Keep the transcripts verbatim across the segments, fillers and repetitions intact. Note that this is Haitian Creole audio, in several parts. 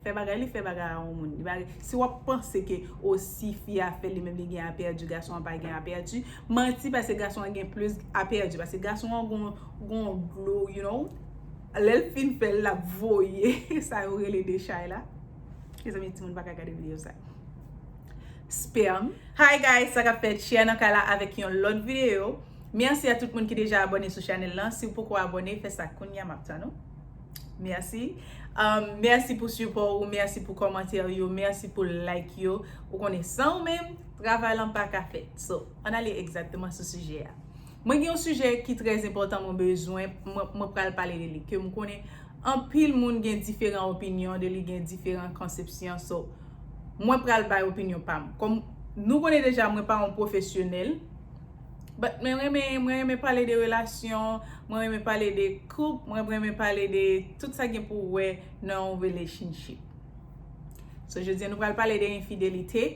fè bagay, li fè bagay a yon moun. Li pa, si w ap panse ke o si fi a fè li menm li gen a pèdi, gason an pa gen a pèdi, manti, paske gason an gen plis a pèdi, paske gason an gon, gon dlo, you know, lè l fin fè l, l ap voye sa yo rele dechay la. Mezanmi, timoun pa ka gade videyo sa. Sperm. Hi guys, sa k ap fèt? Share nan kay la avèk yon lòt videyo. Mèsi a tout moun ki deja abòne sou chanèl lan. Si w poko abòne, fè sa kounye a, m ap tann ou. Mèsi. Um, mèsi pou sipò ou, mèsi pou kòmantè yo, mèsi pou like yo. Ou konnen, san ou menm, travay lan pa ka fèt. So, ann ale egzakteman sou sijè a. Mwen gen yon sijè ki trè enpòtan mwen bezwen, mwen, mwen pral pale de li, ke m konnen anpil moun gen diferan opinyon de li, gen diferan konsepsyon. So, mwen pral bay opinyon pa m. Kòm nou konnen deja, mwen pa yon pwofesyonèl, but mwen renmen, mwen renmen pale de relasyon, mwen renmen pale de koup, mwen renmen pale de tout sa gen pou wè nan yon relationship. So, jodi a nou pral pale de enfidelite.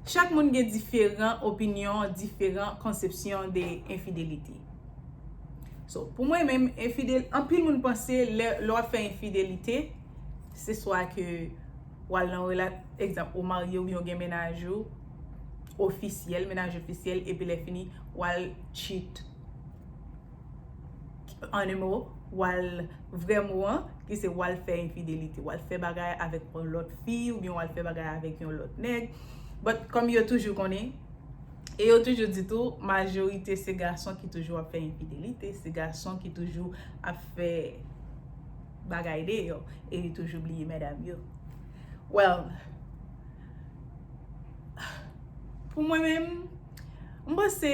Chak moun gen diferan opinyon, diferan konsepsyon de enfidelite. So, pou mwen menm, enfidel, anpil moun panse lè, lè w ap fè enfidelite, se swa ke w al nan rela-, egzanp, ou marye oubyen w gen mennaj ou ofisyèl, mennaj ofisyèl, epi lè fini, w al cheat. An en mo, w al vrè mo an, ki se w al fè enfidelite, w al fè bagay avèk yon lòt fi, oubyen w al fè bagay avèk yon lòt nèg. But kòm yo toujou konnen, e yo toujou di tou, majorite se gason ki toujou ap fè enfidelite, se gason ki toujou ap fè bagay deyò, e li toujou bliye medam yo. Well, pou mwen menm, m panse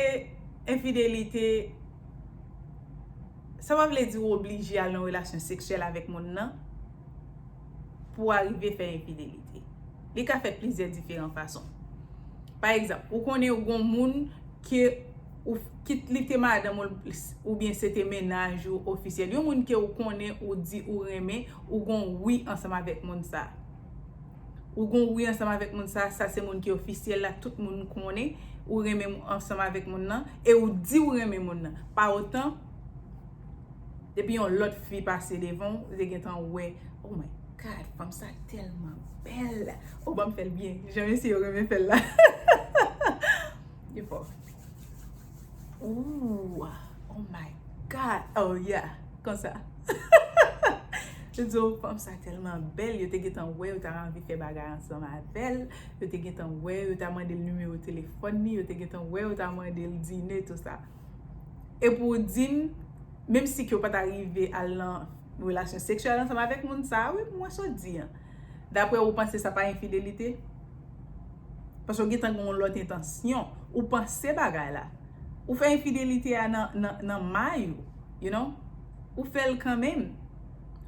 enfidelite, sa pa vle di w oblije al nan relasyon seksyèl avèk moun nan pou w arive fè enfidelite. Li ka fèt plizyè diferan fason. Pa egzanp, ou konnen ou gon moun ke ou, kit li te madanm ou oubyen se te mennaj ou ofisyèl, yon moun ke ou konnen, ou di ou renmen, ou gon wi ansanm avèk moun sa. Ou gon wi ansanm avèk moun sa, sa se moun ki ofisyèl la, tout moun konnen, ou renmen ansanm avèk moun nan, e ou di ou renmen moun nan. Pa otan, depi yon lòt fi pase devan w, ou te gentan wè, oh my God, fanm sa tèlman bèl. Oh, ban m fè l byen, jan mesye yo renmen fè l la. Li fò. Ooh, oh my God, oh yeah, konsa. Yo di, oh, fanm sa tèlman bèl, yo te gentan wè, yo ta anvi fè bagay ansanm avè l, yo te gentan wè, yo ta mande l nimewo telefòn li, yo te gentan wè, yo ta mande l dine, tou sa. E pou w di m, menm si ke w pa ta rive al nan relasyon seksyèl ansanm avèk moun sa a, wi, mwen sot di an. Daprè ou, ou panse sa pa enfidelite? Paske w gentan gen yon lòt entansyon. Ou panse bagay la. Ou fè enfidelite a nan, nan, nan may ou, you know? Ou fè l kanmenm.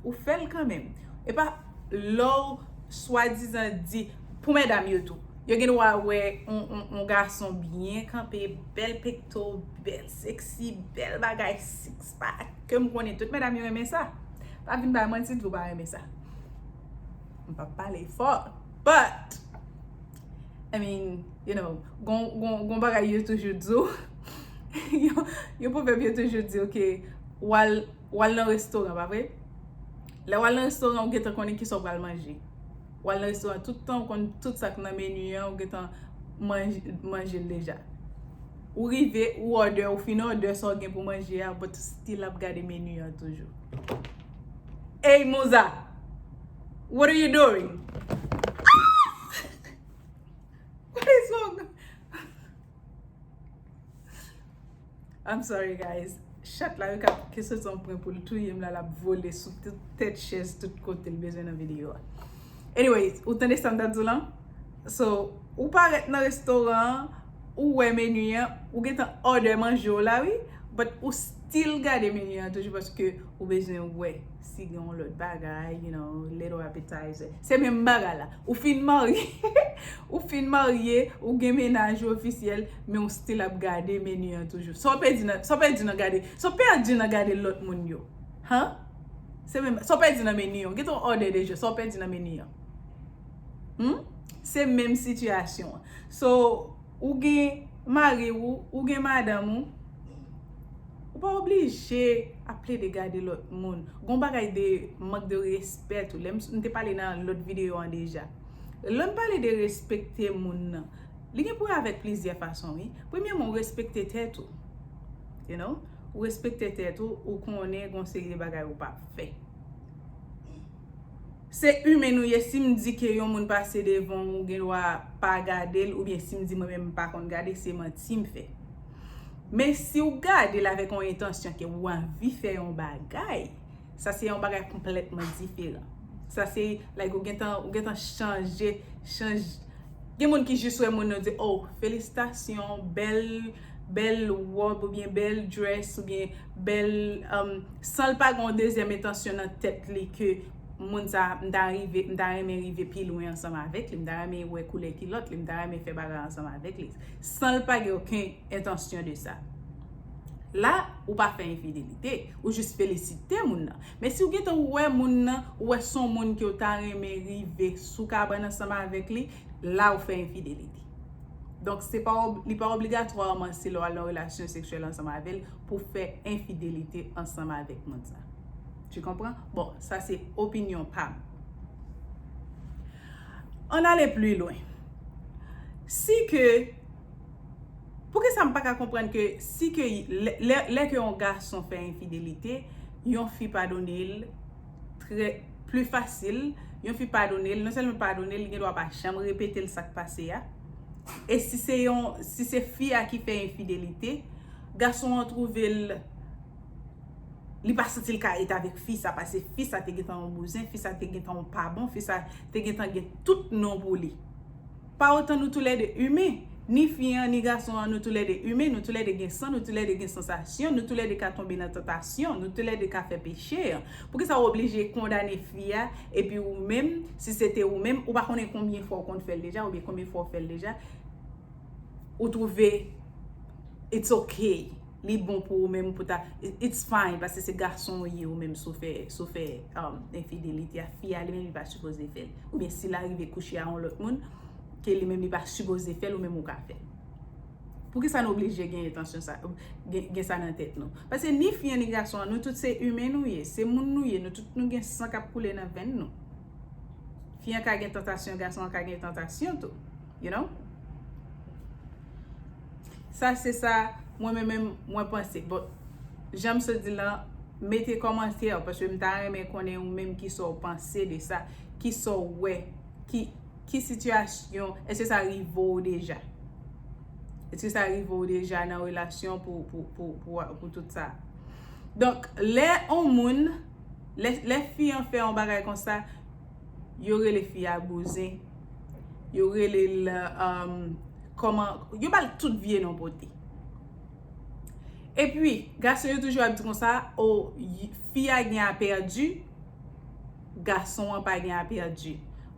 Ou fè l kanmenm. E pa lè w swadizan di, pou medam yo tou. Yo gen dwa wè yon, yon, yon gason byen kanpe, bèl pekto, bèl seksi, bèl bagay, six pack. Ke m konnen tout medam yo renmen sa. Pa vin bay manti, di w pa renmen sa. M p ap pale fò. But, I mean, you know, gon, gon, gon bagay yo toujou di w. Yo, yon pwovèb yo toujou di w ke w al, w al nan restoran, pa vre? Lè w al nan restoran, ou gentan konnen kisa w pral manje. W al nan restoran, tout tan ou konn tout sa k nan meni an, ou gentan manje, manje l deja. Ou rive, ou òdè, ou fin òdè sa w gen pou manje a, but ou still ap gade meni an toujou. Hey, Musa, what are you doing? What is wrong? I'm sorry, guys. Chat la, yo ka, ke se yon pran pou l touye m la, l ap vole sou tout tèt chèz, tout kote l bezwen nan videyo a. Anyways, ou tande sa m t ap di w lan? So, ou parèt nan restoran an, ou wè meni an, ou gentan òdè manje w la, wi, but ou still gade meni an toujou paske ou bezwen wè si gen yon lòt bagay, you know, little appetizer. Se menm bagay la. Ou fin marye, ou fin marye, ou gen mennaj ou ofisyèl, men ou still ap gade meni an toujou. Sa w pèdi nan, sa w pèdi nan gade, sa w pèdi nan gade lòt moun yo? Han? Se menm, sa w pèdi nan meni an? Gentan w òdè deja, sa w pèdi nan meni an? Hmm? Se menm sitiyasyon an. So, ou gen mari w, ou gen madanm ou, Ou pa oblije ap plede gade lòt moun. Gon bagay de mank de respè tou. Lè m, m te pale nan lòt videyo an deja. Lè m pale de respekte moun nan, li gen pou wè avèk plizyè fason, wi. Premyèman, ou respekte tèt ou. You know? Ou respekte tèt ou, ou konnen gon seri de bagay ou p ap fè. Se imen nou ye, si m di ke yon moun pase devan w, ou gen dwa pa gade l, oubyen si m di mwen menm m pa konn gade, se manti m fè. Men si w gade l avèk yon entansyon ke w anvi fè yon bagay, sa se yon bagay konplètman diferan. Sa se, like, ou gentan, ou gentan chanje, chanj, gen moun ki jis wè moun nan di, oh, felisitasyon, bèl, bèl wòb oubyen bèl dress oubyen bèl, um, san l pa gen yon dezyèm entansyon nan tèt li ke moun sa, m ta rive, m ta renmen rive pi lwen ansanm avèk li, m ta renmen wè koulè kilòt li, m ta renmen fè bagay ansanm avèk li. San l pa gen okenn entansyon de sa. La, ou pa fè enfidelite, ou jis felisite moun nan. Men si w gentan wè moun nan, ou wè se yon moun ke w ta renmen rive sou kabann ansanm avèk li, la ou fè enfidelite. Donk, se pa ob-, li pa obligatwaman se lè w al nan relasyon seksyèl ansanm avè l pou w fè enfidelite ansanm avèk moun sa. Tu comprends? Bon, sa se opinyon pa m. Ann ale pli lwen. Si ke, poukisa m pa ka konprann ke si ke lè, lè, lè ke yon gason fè enfidelite, yon fi padone l trè, pli fasil, yon fi padone l, non sèlman padone l, li gen dwa pa janm repete l sa k pase a. E si se yon, si se fi a ki fè enfidelite, gason an twouve l, li pa santi l ka rete avèk fi sa, paske fi sa te gentan yon bouzen, fi sa te gentan yon pa bon, fi sa te gentan gen tout non pou li. Pa otan nou toulède imen, ni fi an, ni gason an, nou toulède imen, nou toulède gen san, nou toulède gen sansasyon, nou toulède ka tonbe nan tantasyon, nou toulède ka fè peche. Poukisa w oblije kondane fi a, epi ou menm, si se te ou menm, ou pa konnen konbyen fwa w konn fè l deja, oubyen konbyen fwa w fè l deja, ou twouve it's okay. Li bon pou ou menm pou ta, it-, it's fine, paske se gason ou ye ou menm, si w fè, si w fè, um, enfidelite a, fi a li menm li pa sipoze fè l. Oubyen si l arive kouche a yon lòt moun, ke li menm li pa sipoze fè l, ou menm ou ka fè l. Poukisa nou oblije gen entansyon sa, gen, gen sa nan tèt nou? Paske ni fi an ni gason an, nou tout se imen nou ye, se moun nou ye, nou tout nou gen san k ap koule nan venn nou. Fi an ka gen tantasyon, gason an ka gen tantasyon tou. You know? Sa se sa mwen menm, menm mwen panse. Bon, jan m sot di lan, mete kòmantè, paske m ta renmen konnen ou menm kisa w panse de sa, kisa w wè, ki, ki sitiyasyon, èske sa rive w deja? Èske sa rive w deja nan relasyon pou, pou, pou, pou, pou tout sa? Donk, lè yon moun, lè, lè fi an fè yon bagay konsa, yo rele fi a bouzen, yo rele l, um, kòman, yo ba l tout vye non pote. Epi, gason yo toujou ap di konsa, o, y-, fi a gen a pèdi, gason an pa gen a pèdi.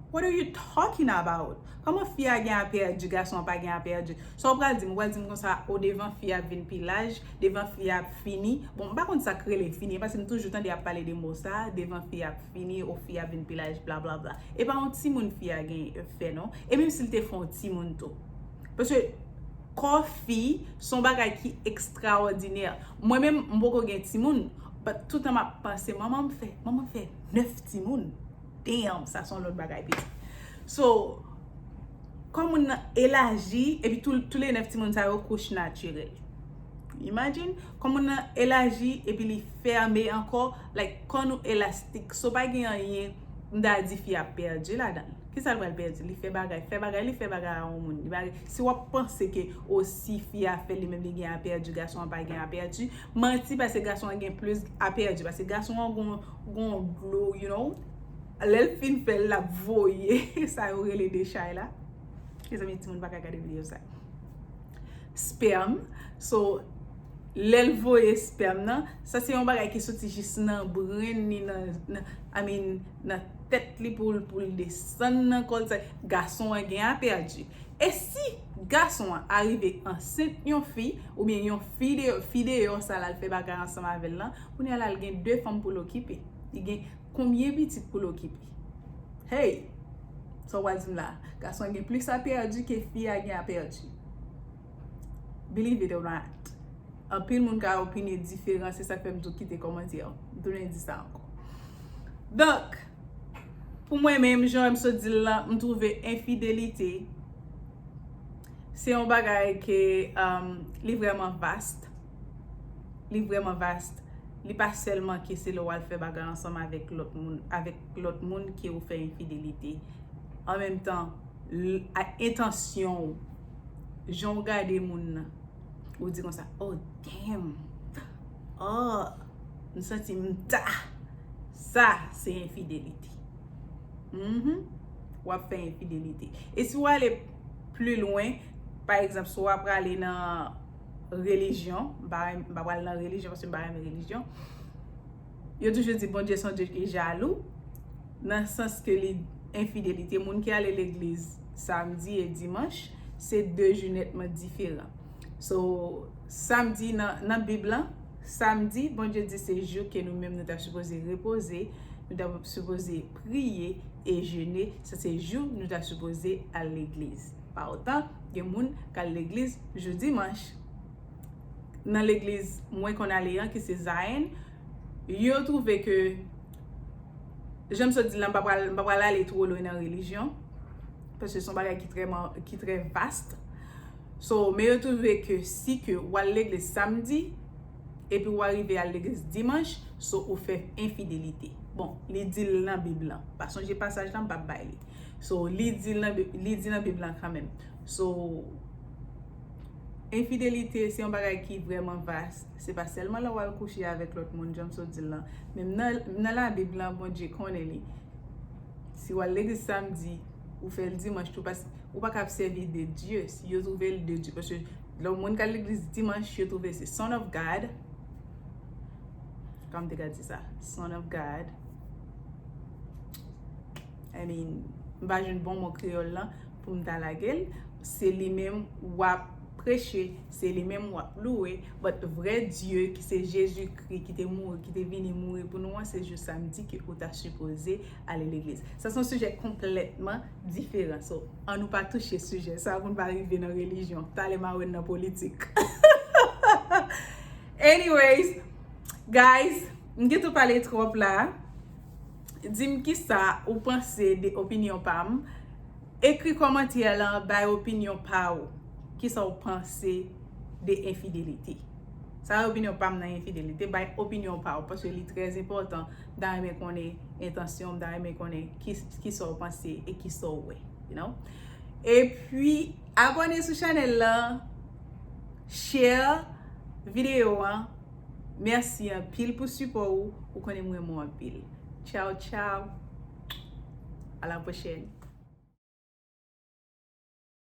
What are you talking about? Kòman fi a gen a pèdi, gason an pa gen a pèdi? Sa w pral di m, ou pral di m konsa, o, devan fi a ap vin pi laj, devan fi a ap fini. Bon, m pa konn sa k rele fini, paske m toujou tande y ap pale de mo sa, devan fi a ap fini, o, fi a ap vin pi laj, bla, bla, bla. E pa yon timoun fi a gen fè, non. E menm si l te fè yon timoun tou. Paske kò fi, se yon bagay ki ekstraòdinè. Mwen menm, m poko gen timoun, but toutan m ap panse, manman m fè, manman m fè nèf timoun. Damn, sa se yon lòt bagay, pitit. So, kò moun nan elaji, epi tou, tou le nèf timoun sa yo kouch natirèl. Imagine, kò moun nan elaji, epi li fèmen ankò, like, kò nou elastik. So, pa gen anyen, m ta di fi a pèdi ladan l. Kisa l pral pèdi? Li fè bagay, fè bagay, li fè bagay a yon moun. Li bagay, si w ap panse ke, o, si fi a fè li menm li gen a pèdi, gason an pa gen a pèdi, manti, paske gason an gen plis a pèdi, paske gason an gon, gon dlo, you know, lè l fin fè l, l ap voye sa yo rele dechay la. Mezanmi, timoun pa ka gade videyo sa. Spèm. So, lè l voye spèm nan, sa se yon bagay ki soti jis nan brenn li, nan, nan, I mean, nan tèt li pou l, pou l desann nan kò l, sa, gason an gen a pèdi. E si gason an arive ansent yon fi, oubyen yon fi de, fi deyò sa l al fè bagay ansanm avè l lan, kounye a la l gen de fanm pou l okipe. Li gen konbyen pitit pou l okipe? Hey! Sa w pral di m la? Gason an gen plis a pèdi ke fi a gen a pèdi. Believe it or not. Anpil moun ka opine diferan, se sa k fè m tou kite kòmantè an. M tounen di sa ankò. Donk, pou mwen menm, jan m sot di l lan, m twouve enfidelite se yon bagay ke um, li vrèman vast. Li vrèman vast. Li pa sèlman ke se lè w al fè bagay ansanm avèk lòt moun, avèk lòt moun ke ou fè enfidelite. An menm tan, entansyon w, jan w gade moun nan, ou di konsa, oh damn, oh, m santi m ta. Sa se enfidelite. Mm-hmm. W ap fè enfidelite. E si w ale pli lwen, pa egzanp, si w ap prale nan relijyon, m pa pral nan relijyon paske m pa renmen relijyon. Yo toujou di Bondye se yon Dye ki jalou, nan sans ke li enfidelite. Moun ki ale legliz samdi e dimanch, se de jou nètman diferan. So, samdi nan, nan Bib lan, samdi, Bondye di se jou ke nou menm nou ta sipoze repoze, nou ta sipoze priye e jene, sa se jou nou ta sipoze al legliz. Pa otan, gen moun k al legliz jou dimanch. Nan legliz mwen konn ale an, ki se Zion, yo twouve ke, jan m sot di l lan, m pa pral, m pa pral ale two lwen nan relijyon, paske se yon bagay ki trè, ki trè vast. So, men yo twouve ke si ke w al legliz samdi, epi w arive al legliz dimanch, so ou fè enfidelite. Bon, li di l nan Bib lan. Pa sonje pasaj lan, m p ap bay li. So, li di l nan, li di nan Bib lan kanmenm. So, enfidelite se yon bagay ki vrèman vast. Se pa sèlman lè w al kouche avèk lòt moun, jan m sot di l lan. Men nan, nan Labib lan, Bondye konnen li. Si w al legliz samdi, ou fè l dimanch tou, pas, ou pa ka ap sèvi de Dye, si yo twouve l de Dye. Paske lè yon moun k al legliz dimanch, yo twouve se Son of God. Kòman m te ka di sa? Son of God. I mean, m pa jwenn bon mo kreyòl lan pou m ta lage l. Se li menm w ap preche, se li menm w ap louwe, but vrè Dye ki se Jezikri ki te mouri, ki te vini mouri pou nou an, se jou samdi ke ou ta sipoze ale legliz. Sa se yon sijè konplètman diferan. So, ann nou pa touche sijè sa pou n pa rive nan relijyon. Talè m a wè n nan politik. Anyways, guys, m gentan pale twòp la. Di m kisa ou panse de opinyon pa m. Ekri kòmantè lan, bay opinyon pa w. Kisa w panse de enfidelite? Sa se opinyon pa m nan enfidelite, bay opinyon pa w, paske li trè enpòtan. M ta renmen konnen entansyon w, m ta renmen konnen ki, kisa w panse e kisa w wè, you know? Epi, abòne sou chanèl lan, share videyo an. Mèsi anpil pou sipò ou, ou konnen m renmen w anpil. Tchaw, tchaw. À la prochaine.